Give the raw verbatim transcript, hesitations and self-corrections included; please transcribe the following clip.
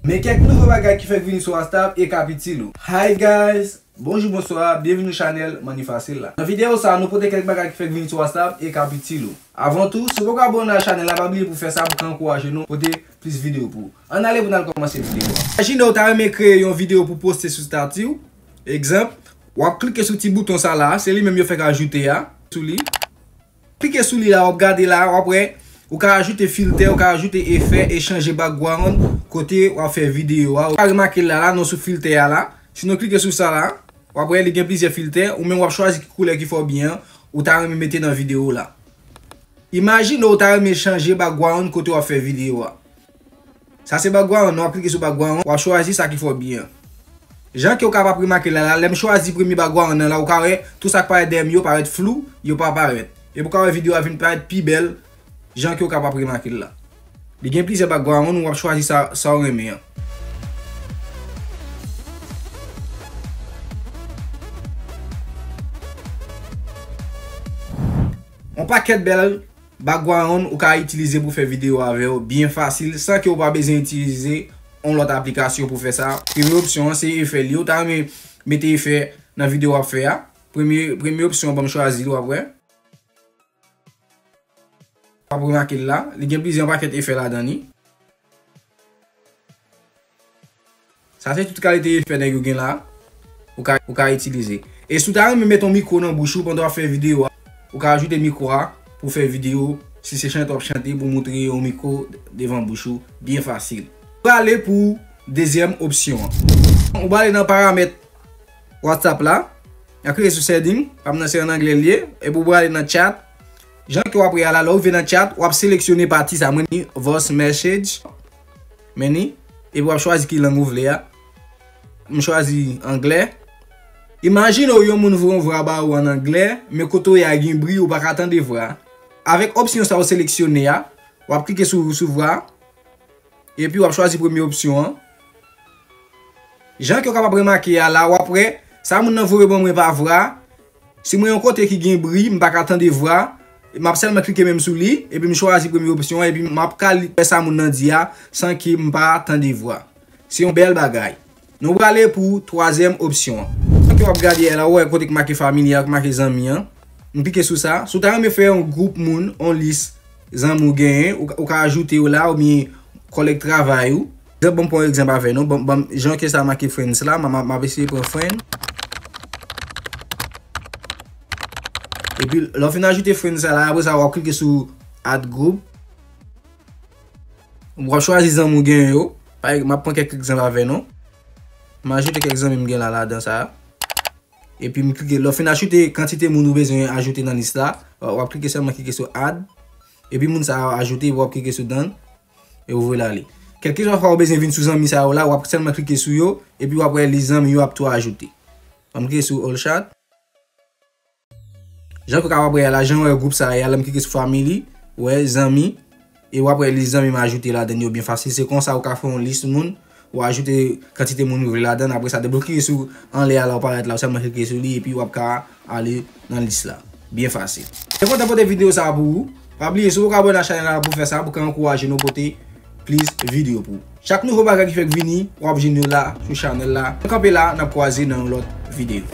Men kèk nouvo bagay ki fèk vini sou WhatsApp e k ap itil ou. Hi guys! Bonjou, bonswa, byenvini sou chanèl Money Facile la. Nan videyo sa a, nou pote kèk bagay ki fèk vini sou WhatsApp e k ap itil ou. Avan tou, si w poko abòne a chanèl la, pa bliye pou fè sa pou ka ankouraje nou pote plis videyo pou ou. Ann ale pou n al kòmanse videyo a. Imajine w ta renmen kreye yon videyo pou poste sou estati w. Egzanp, w ap klike sou ti bouton sa la, se li menm yo fèk ajoute a, sou li. Klike sou li la, w ap gade la, w ap wè, ou ka ajoute filtè, ou ka ajoute efè e chanje background kote w ap fè videyo a. Ou ka remake l la, la, nou sou filtè a la. Si nou klike sou sa la, w ap wè li gen plizyè filtè, ou menm w ap chwazi ki koulè ki fè w byen an, ou ta renmen mete nan videyo w la. Imajine w ta renmen chanje background kote w ap fè videyo a. Sa se background, w ap klike sou background, w ap chwazi sa ki fè w byen an. Jan ke w kapab remake la, la, lè m chwazi premye background nan la, ou ka wè tout sa k parèt dèyè m yo parèt flou, yo pa parèt. Epi ou ka wè videyo a vin parèt pi bèl, jan ke w kapab remake l la. Li gen plizyè background, w ap chwazi sa, sa w renmen an. Yon pakèt bèl background ou ka itilize pou fè videyo avè yo byen fasil, san ke w pa bezwen itilize yon lòt aplikasyon pou fè sa. Premye opsyon an, se efè li. Ou ta renmen mete efè nan videyo w ap fè a. Premye, premye opsyon an, ban m chwazi l, w ap wè. W ap remake l la, li gen plizyè pakèt efè ladan li. Sa se tout kalite efè nèg yo gen la, ou ka, ou ka itilize. E si w ta renmen met yon mikwo nan bouch ou pandan w ap fè videyo a, ou ka ajoute mikwo a pou fè videyo, si se chante w ap chante, pou moutre yon mikwo devan bouch ou, byen fasil. Prale pou dezyèm opsyon an. Ou prale nan paramèt WhatsApp la, w ap klike sou setting, pa m nan se an anglè l ye, epi w prale nan chat. Jan ke w ap wè a la, lè w rive nan chat, w ap seleksyone pati sa, mwen ni voice message, men ni, epi w ap chwazi ki lang ou vle a. M chwazi anglè. Imajine w yon moun voye yon vwa ba ou an anglè, men kote w ye a gen bri, ou pa ka tande vwa. Avèk opsyon sa w seleksyone a, w ap klike sou, sou vwa. Epi w ap chwazi premye opsyon an. Jan ke w kapab remake a la, w ap wè, sa moun nan voye ban mwen pa vwa. Si mwen yon kote ki gen bri, m pa ka tande vwa, m ap sèlman klike menm sou li, epi m chwazi premye opsyon an, epi m ap ka li, wè sa moun nan di a, san ke m pa tande vwa. Se yon bèl bagay. Nou prale pou twazyèm opsyon an. Jan ke w ap gade a la, ou wè kote k make family a, k make zanmi an. M klike sou sa. Si w ta renmen fè yon gwoup moun, yon lis zanmi w genyen, ou, ou ka ajoute yo la, oubyen kòlèg travay ou. Egzanp, ban m pran yon egzanp avè nou. Ban, ban, jan ke sa make friends la, m, m, m ap eseye pran friend. Epi, lè w fin ajoute friends sa la, apre sa, w ap klike sou add group. W ap chwazi zanmi w genyen yo. Pa egzanp, m ap pran kèk egzanp avè nou. M ajoute kèk zanmi m gen la ladan sa. Epi m klike, lè w fin ajoute kantite moun ou bezwen ajoute nan lis la, w ap klike sèlman klike sou add. Epi moun sa yo ajoute, w ap klike sou done. E ou voye l ale. Kèlkeswa fwa ou bezwen vin sou zanmi sa yo la, w ap sèlman klike sou yo, epi w ap wè lis zanmi yo ap tou ajoute. Ban m klike sou all chat. Jan ke w kapab wè a la, jan w wè gwoup sa a ye a, lè m klike sou family, ou wè zanmi, e w ap wè lis zanmi m ajoute ladan yo byen fasil. Se konsa ou ka fè yon lis moun, ou ajoute kantite moun ou vle ladan, apre sa, depi w klike sou anlè a la, ou parèt la, ou sèlman klike sou li, epi w ap ka ale nan lis la. Byen fasil. Mwen kontan pote videyo sa a pou ou. Pa bliye, si w poko abòne a chanèl la, pou fè sa, pou ka ankouraje nou pote plis videyo pou ou. Chak nouvo bagay ki fèk vini, w ap jwenn yo la, sou chanèl la. Mwen kanpe la, n ap kwaze nan yon lòt videyo.